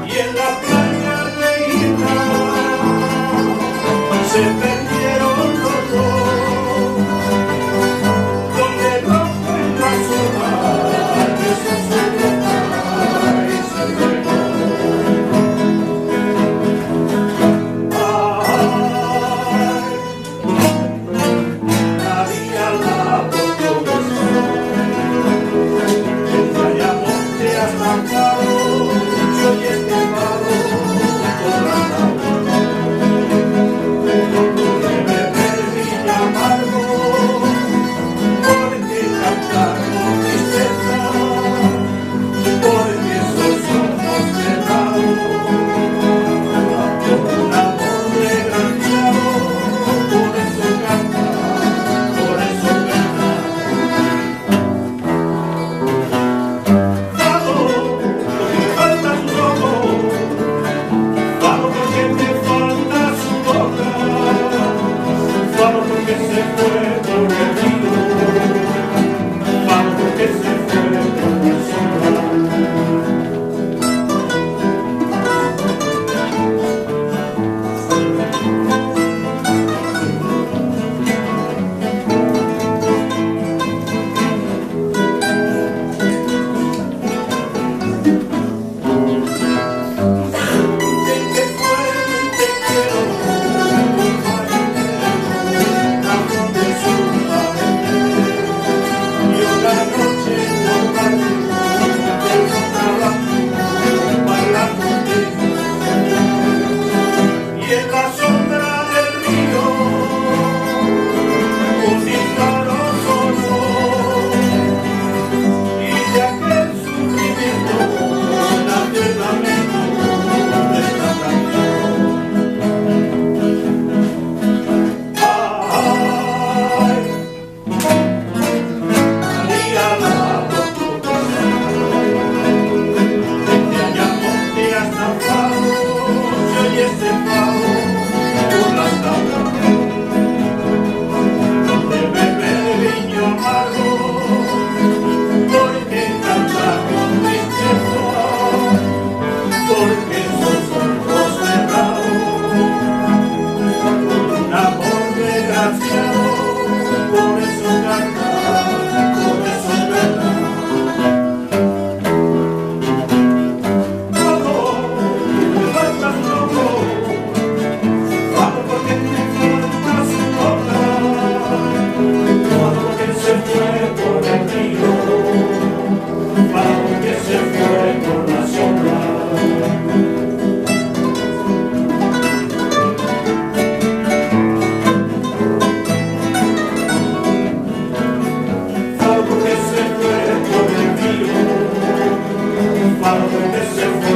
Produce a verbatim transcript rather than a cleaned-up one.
Y en la playa de Isla se perdieron los dos, donde rompen las olas, que se subió y se fue. Ay, María la portuguesa, desde Ayamonte hasta Faro, yo y este faro por la tarde. Que me perdí amargo, porque cantar con tristeza, porque esos ojos cerrados, por un amor desgraciado, por eso cantar, por eso cantar. Fado, porque me falta tu ojo, fado, porque me falta su boca, fado, porque se fue por el río, fado, porque se fue por la sombra. Y en la sombra del río, un disparo sonó, y de aquel sufrimiento nació el lamento de esta canción. Ay, porque sos ojos cerrados, un amor desgraciado, por eso cantar, por eso cantar. Todo me falta un loco, todo porque me falta su boca, todo porque se fue por el río. Fado que se fue por la sombra. Fado que se fue por el río. Fado que se fue